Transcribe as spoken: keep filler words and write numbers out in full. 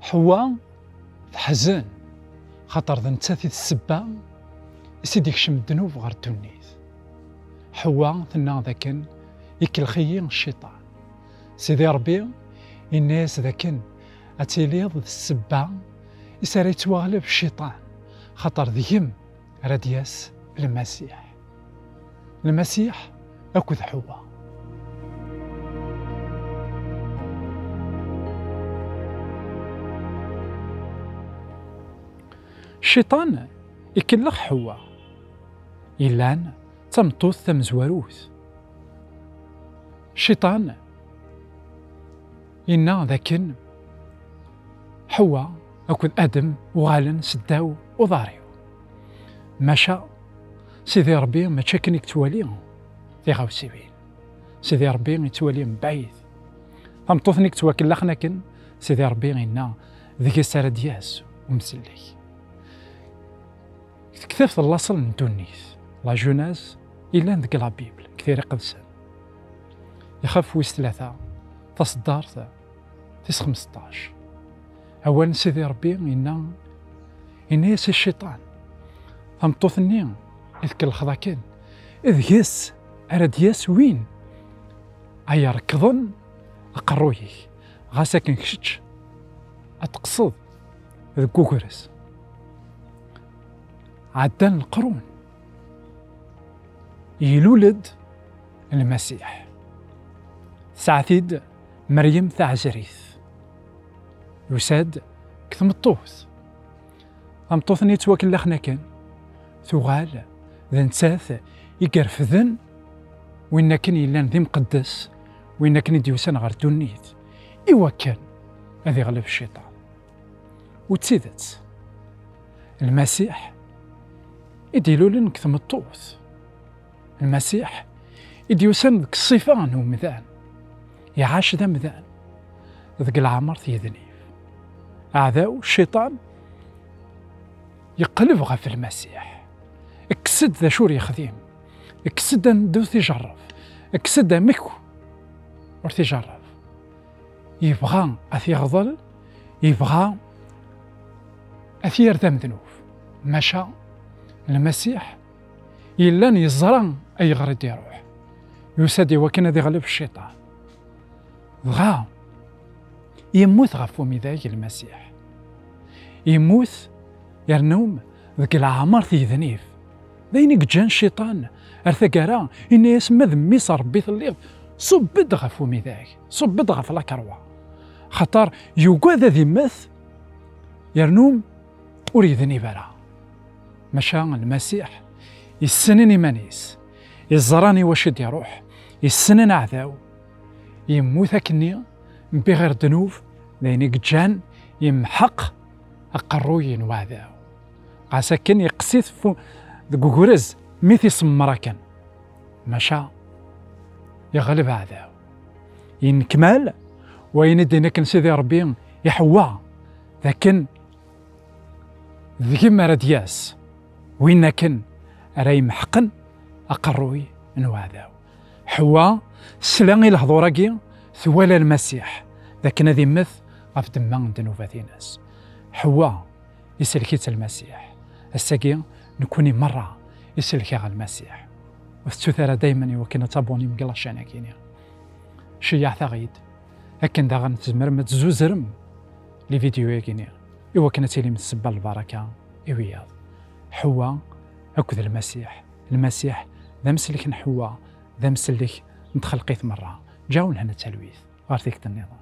Ḥewwa teḥzen, xaṭer d nettat i d ssebba i s-id-ikcem ddnub ɣer ddunit. Ḥewwa tenna dakken ikellex-iyi cciṭan. Sidi Ṛebbi yenna-yas dakken ad tiliḍ d ssebba i s ara yettwaɣleb cciṭan, xaṭer deg-m ara d-yas Lmasiḥ. Lmasiḥ akked Ḥewwa. Cciṭan ikellex Ḥewwa. Yellan d tameṭṭut tamezwarut. Cciṭan yenna dakken Ḥewwa akked Adem uɣalen seddaw uḍar-iw. Maca Sidi Ṛebbi mačči akken i yettwali tiɣawsiwin. Sidi Ṛebbi yettwali mebɛid. Tameṭṭut-nni yettwakellaxen akken, Sidi Ṛebbi yenna deg-s ara d-yas umsellek. Deg tektabt n laṣel n ddunit, la Genèse, yellan deg la Bible, deg Tira Iqedsen. Ixef wis tlata, taṣeddart tis xmesṭac. Awal n Sidi Ṛebbi yenna, yenna-yas i cciṭan, tameṭṭut-nni i tkellxeḍ akken, deg-s ara d-yas win ay irekḍen aqerruy-ik, ɣas akken kečč ad teqseḍ deg ugrez. Ɛeddan leqrun, ilul-d Lmasiḥ. Tesɛa-t-id Meryem taɛezrit. Yusa-d deg tmeṭṭut. Tameṭṭut-nni yettwakellaxen akken, tuɣal d nettat i irefden win akken yellan d imqeddes, win akken i d-yusan ɣer ddunit, i wakken ad iɣleb cciṭan. U d tidet, Lmasiḥ i d-ilulen deg tmeṭṭut. Lmasiḥ i d-yusan deg ṣṣifa n umdan, iɛac d amdan deg leɛmer n yednib. Aɛdaw, cciṭan, yeqleb ɣef Lmasiḥ, kkes-d d acu ur yexdim, kkes-d anda ur t-ijerreb, kkes-d amek ur t-ijerreb. Yebɣa ad t-iɣḍel, yebɣa ad t-yerr d amednub. Maca Lmasiḥ yellan yeẓra ayɣer i d-iruḥ. Yusa-d i wakken ad iɣleb cciṭan. Dɣa yemmut ɣef umidag Lmasiḥ. Yemmut yernu deg leɛmer n yednib. D ayen i yeǧǧan cciṭan ar taggara, yenna-yas: "Ma d mmi-s n Ṛebbi telliḍ, ṣubb-d ɣef umidag, ṣubb-d ɣef lakerwa." Xaṭer yugad ad immet, yernu ur yednib ara. Maca Lmasiḥ yessnen iman-is, iẓran i wacu i d-iruḥ, yessnen aɛdaw, yemmut akkenni, mbi ɣer ddnub, d ayen i yeǧǧan yemḥeq aqerruy n uɛdaw. Ɣas akken yeqqes-it fu-, deg ugrez mi t-isemmer akken. Maca yeɣleb aɛdaw. Yennekmal wayen i d-yenna akken Sidi Ṛebbi i Ḥewwa, d akken deg-m ara d-yas win akken ara yemḥeqen aqerruy n uɛdaw. Ḥewwa tesla i lehdur-agi, twala Lmasiḥ d akken ad immet ɣef ddemma n ddnubat-ines. Ḥewwa isellek-itt Lmasiḥ. Ass-agi, nekkni merra isellek-aɣ Lmasiḥ. Ur tettut ara daymen i wakken ad tabunim deg lačan-agi-ni. Ceyyeɛt-aɣ-id, akken daɣen tzemrem ad tzuzrem les vidéos-agi-ni, i wakken ad tilim d ssebba n lbaraka i wiyaḍ. Ḥewwa akked Lmasiḥ. Lmasiḥ d amsellek n Ḥewwa, d amsellek n txelqit merra. Ǧǧaw lehna d talwit ɣer tikkelt nniḍen.